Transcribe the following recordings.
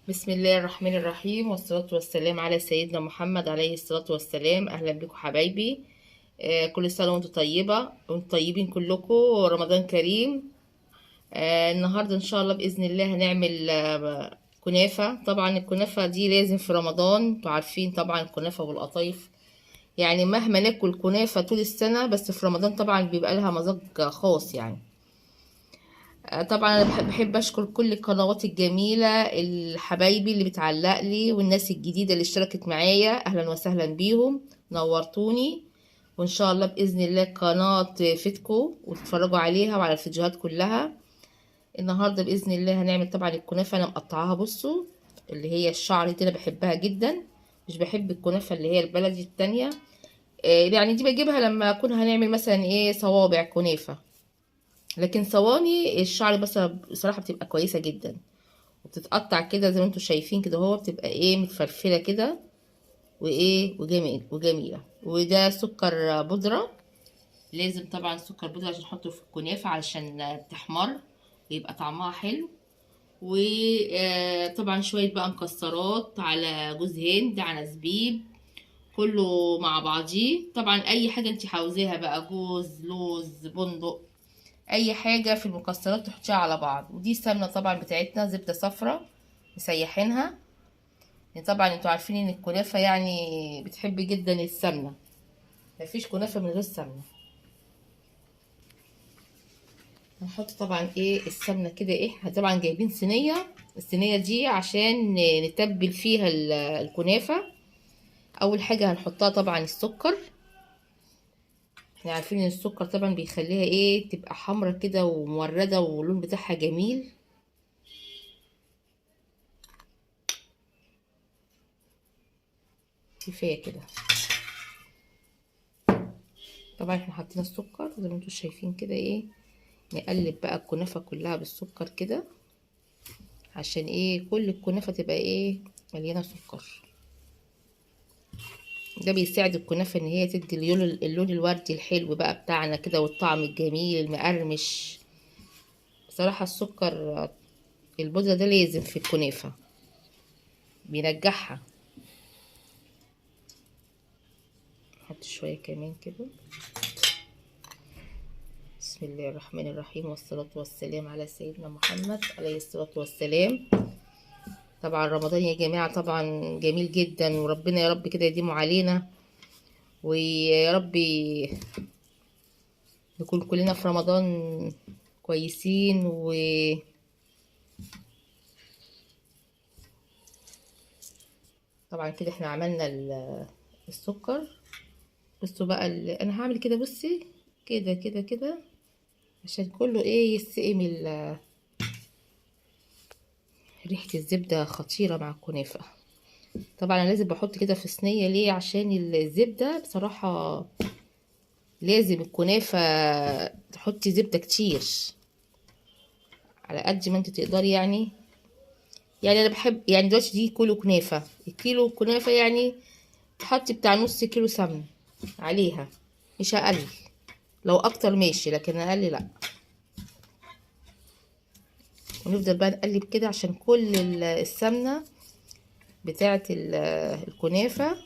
بسم الله الرحمن الرحيم، والصلاة والسلام على سيدنا محمد عليه الصلاة والسلام. أهلا بكم حبايبي. كل سنة وانتم طيبة وانتم طيبين كلكم، ورمضان كريم. النهاردة إن شاء الله بإذن الله هنعمل كنافة. طبعا الكنافة دي لازم في رمضان، انتوا عارفين طبعا الكنافة والقطايف، يعني مهما ناكل كنافة طول السنة بس في رمضان طبعا بيبقى لها مذاق خاص يعني. طبعا انا بحب اشكر كل القنوات الجميلة، الحبايبي اللي بتعلق لي والناس الجديدة اللي اشتركت معايا، اهلا وسهلا بيهم، نورتوني. وان شاء الله باذن الله قناة تفيدكم وتتفرجوا عليها وعلى الفيديوهات كلها. النهارده باذن الله هنعمل طبعا الكنافه. انا مقطعاها بصوا اللي هي الشعر دي، انا بحبها جدا، مش بحب الكنافه اللي هي البلدي التانية. يعني دي بجيبها لما اكون هنعمل مثلا صوابع كنافه، لكن صواني الشعر بس بصراحة بتبقى كويسة جدا، وبتتقطع كده زي ما انتم شايفين كده، هو بتبقى متفرفلة كده وجميل وجميلة. وده سكر بودرة، لازم طبعا سكر بودرة عشان نحطه في الكنافة علشان تحمر ويبقى طعمها حلو. وطبعا شوية بقى مكسرات على جوز هند على زبيب، كله مع بعضيه. طبعا اي حاجة انت عاوزاها بقى، جوز لوز بندق اي حاجة في المكسرات تحطيها على بعض. ودي السمنة طبعا بتاعتنا، زبدة صفرا مسيحينها. طبعا انتوا عارفين ان الكنافة بتحب جدا السمنة، مفيش كنافة من غير سمنة. هنحط طبعا السمنة كده. احنا طبعا جايبين صينية، الصينية دي عشان نتبل فيها الكنافة. اول حاجة هنحطها طبعا السكر، احنا عارفين ان السكر طبعا بيخليها تبقى حمرا كده وموردة واللون بتاعها جميل. كفاية كده. طبعا احنا حاطين السكر زي ما انتم شايفين كده. نقلب بقى الكنافة كلها بالسكر كده عشان كل الكنافة تبقى مليانة سكر. ده بيساعد الكنافة ان هي تدي اللون الوردي الحلو بقى بتاعنا كده، والطعم الجميل المقرمش. بصراحة السكر البودرة ده لازم في الكنافة، بينجحها. نحط شوية كمان كده. بسم الله الرحمن الرحيم، والصلاة والسلام على سيدنا محمد عليه الصلاة والسلام. طبعا رمضان يا جماعة طبعا جميل جدا، وربنا يا رب كده يديمه علينا، ويا رب نكون كلنا في رمضان كويسين. و طبعا كده احنا عملنا السكر. بصوا بقى انا هعمل كده، بصي كده كده كده عشان كله يسقي من ريحة الزبدة خطيرة مع الكنافة. طبعا انا لازم بحط كده في صينية، ليه؟ عشان الزبدة بصراحة لازم الكنافة تحطي زبدة كتير على قد ما انت تقدري. انا بحب دلوقتي دي كيلو كنافة، الكيلو كنافة تحطي بتاع نص كيلو سمن عليها، مش اقل، لو اكتر ماشي لكن اقل لا. ونفضل بقى نقلب كده عشان كل السمنة بتاعة الكنافة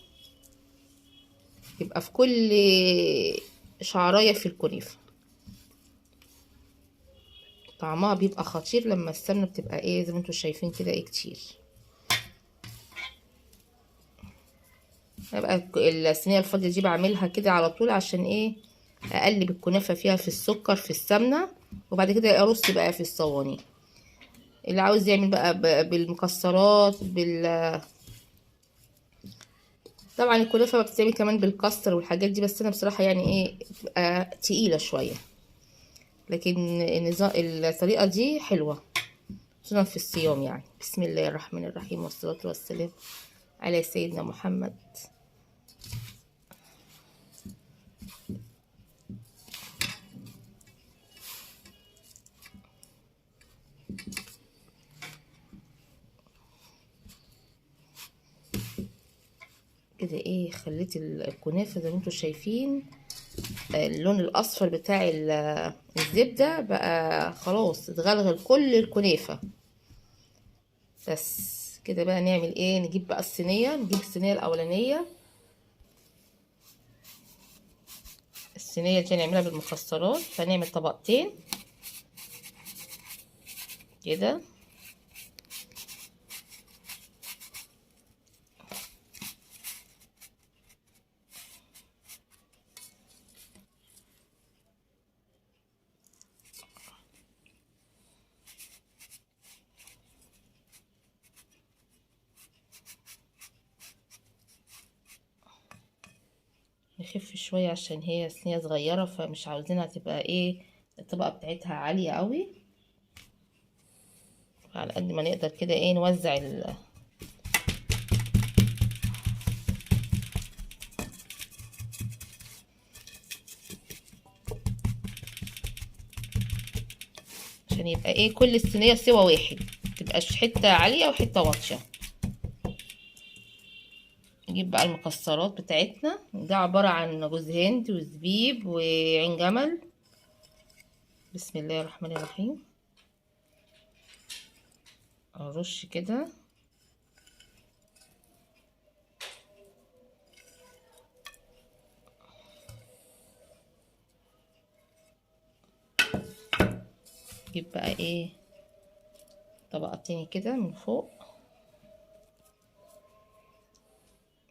يبقى في كل شعراية في الكنافة. طعمها بيبقى خطير لما السمنة بتبقى زي ما انتوا شايفين كده كتير. بقى الصينية الفاضية دي بعملها كده على طول عشان اقلب الكنافة فيها في السكر في السمنة، وبعد كده ارص بقى في الصواني. اللي عاوز يعمل بقى بالمكسرات طبعا الكنافة بتتعمل كمان بالكاستر والحاجات دي، بس انا بصراحة بتبقى تقيلة شوية، لكن الطريقة دي حلوة خصوصا في الصيام. بسم الله الرحمن الرحيم، والصلاة والسلام على سيدنا محمد. كده خليت الكنافة زي ما انتم شايفين اللون الاصفر بتاع الزبدة بقى خلاص اتغلغل كل الكنافة. بس كده بقى نعمل ايه؟ نجيب بقى الصينية، نجيب الصينية الاولانية. الصينية دي نعملها بالمكسرات، فنعمل طبقتين كده. نخف شوية عشان هي صينية صغيرة، فمش عاوزينها تبقى ايه الطبقة بتاعتها عالية قوي. على قد ما نقدر كده ايه نوزع عشان يبقى ايه كل الصينية سوا واحد، متبقاش حتة عالية وحتة واطية. نجيب بقى المكسرات بتاعتنا، ده عبارة عن جوز هند وزبيب وعين جمل. بسم الله الرحمن الرحيم. ارش كده. نجيب بقى ايه طبقة تاني كده من فوق.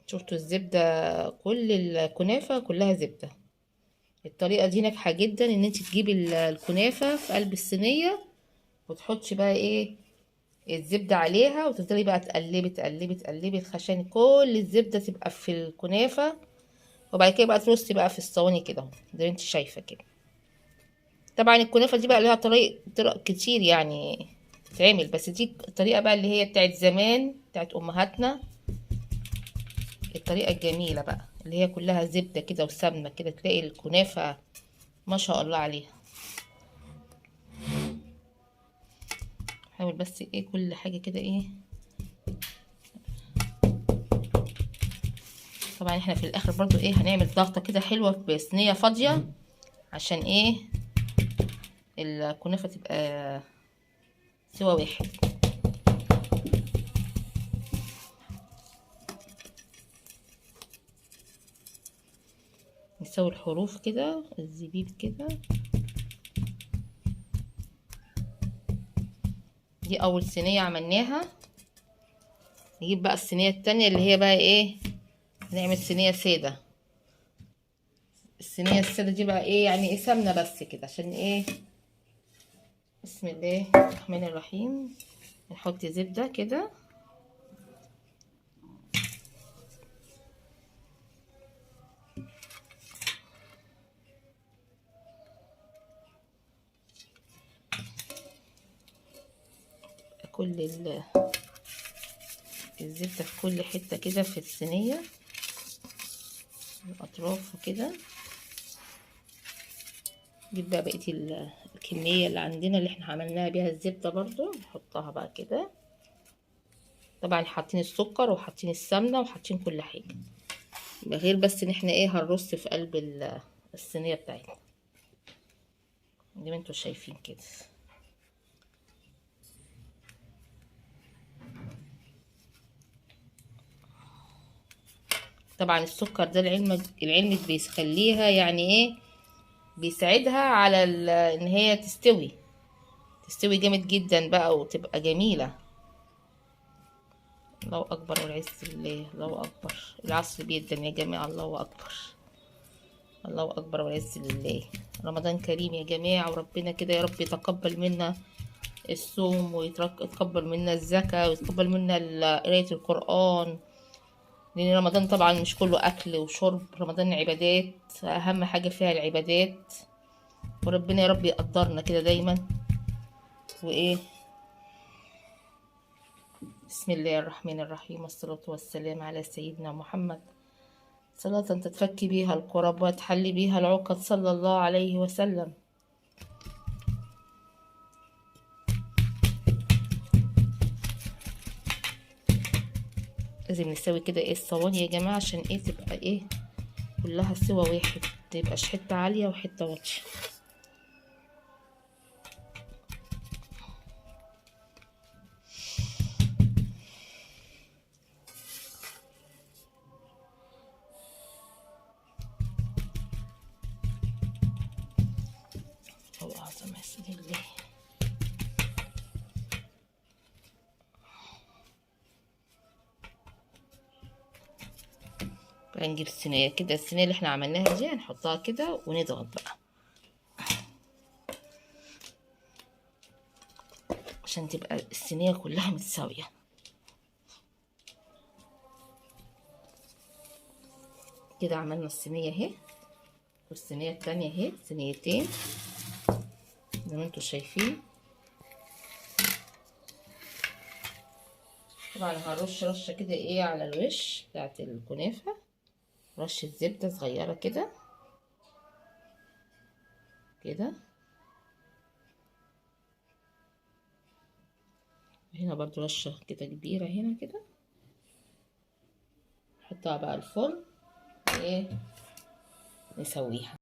شفتوا الزبدة؟ كل الكنافة كلها زبدة. الطريقة دي ناجحة جدا، ان انت تجيبي الكنافة في قلب الصينية وتحطي بقى ايه الزبدة عليها، وتفضلي بقى تقلبي تقلبي تقلبي عشان كل الزبدة تبقى في الكنافة، وبعد كده بقى ترصي بقى في الصواني كده اهو زي ما انت شايفة كده. طبعا الكنافة دي بقى لها طرق كتير يعني تتعمل، بس دي الطريقة بقى اللي هي بتاعت زمان بتاعت امهاتنا، الطريقة الجميلة بقى اللي هي كلها زبدة كده وسمنة كده، تلاقي الكنافة ما شاء الله عليها. حاول بس ايه كل حاجة كده ايه. طبعا احنا في الاخر برضو ايه هنعمل ضغطة كده حلوة بصينية فاضية عشان ايه الكنافة تبقى سوا واحد. نسوي الحروف كده، الزبيب كده. دي اول صينية عملناها. نجيب بقى الصينية التانية اللي هي بقى ايه، نعمل صينية سادة. الصينية السادة دي بقى ايه يعني ايه سمنة بس كده عشان ايه. بسم الله الرحمن الرحيم. نحط زبدة كده، كل الزبدة في كل حتة كده في الصينية، الأطراف وكده. نجيب بقى بقية الكمية اللي عندنا اللي احنا عملناها بيها الزبدة برضو، نحطها بقى كده. طبعا حاطين السكر وحاطين السمنة وحاطين كل حاجة، غير بس ان احنا ايه هنرص في قلب الصينية بتاعتنا زي ما انتوا شايفين كده. طبعا السكر ده العلم بيخليها يعني ايه، بيساعدها على ان هي تستوي جامد جدا بقى وتبقى جميلة. الله اكبر والعز بالله، الله اكبر. العصر بيدن يا جماعة، الله اكبر، الله اكبر والعز لله. رمضان كريم يا جماعة، وربنا كده يا رب يتقبل منا الصوم ويتقبل منا الزكاة ويتقبل منا قراية القرآن، لأن رمضان طبعا مش كله أكل وشرب، رمضان عبادات، أهم حاجة فيها العبادات. وربنا يا رب يقدرنا كده دايما. وإيه، بسم الله الرحمن الرحيم، والصلاة والسلام على سيدنا محمد، صلاة تتفك بيها الكرب وتحل بيها العقد، صلى الله عليه وسلم. لازم نسوي كده ايه الصواني يا جماعة عشان ايه تبقى ايه كلها سوا واحد، متبقاش حتة عالية وحتة واطية. هنجيب الصينية كده، الصينية اللي احنا عملناها دي هنحطها كده ونضغط بقى عشان تبقى الصينية كلها متساوية. كده عملنا الصينية اهي، والصينية التانية اهي، صينيتين زي ما انتوا شايفين. طبعا هرش رشة كده ايه على الوش بتاعت الكنافة، رشة زبدة صغيرة كده كده. هنا برضو رشة كده كبيرة هنا كده. نحطها بقى الفرن ايه نسويها.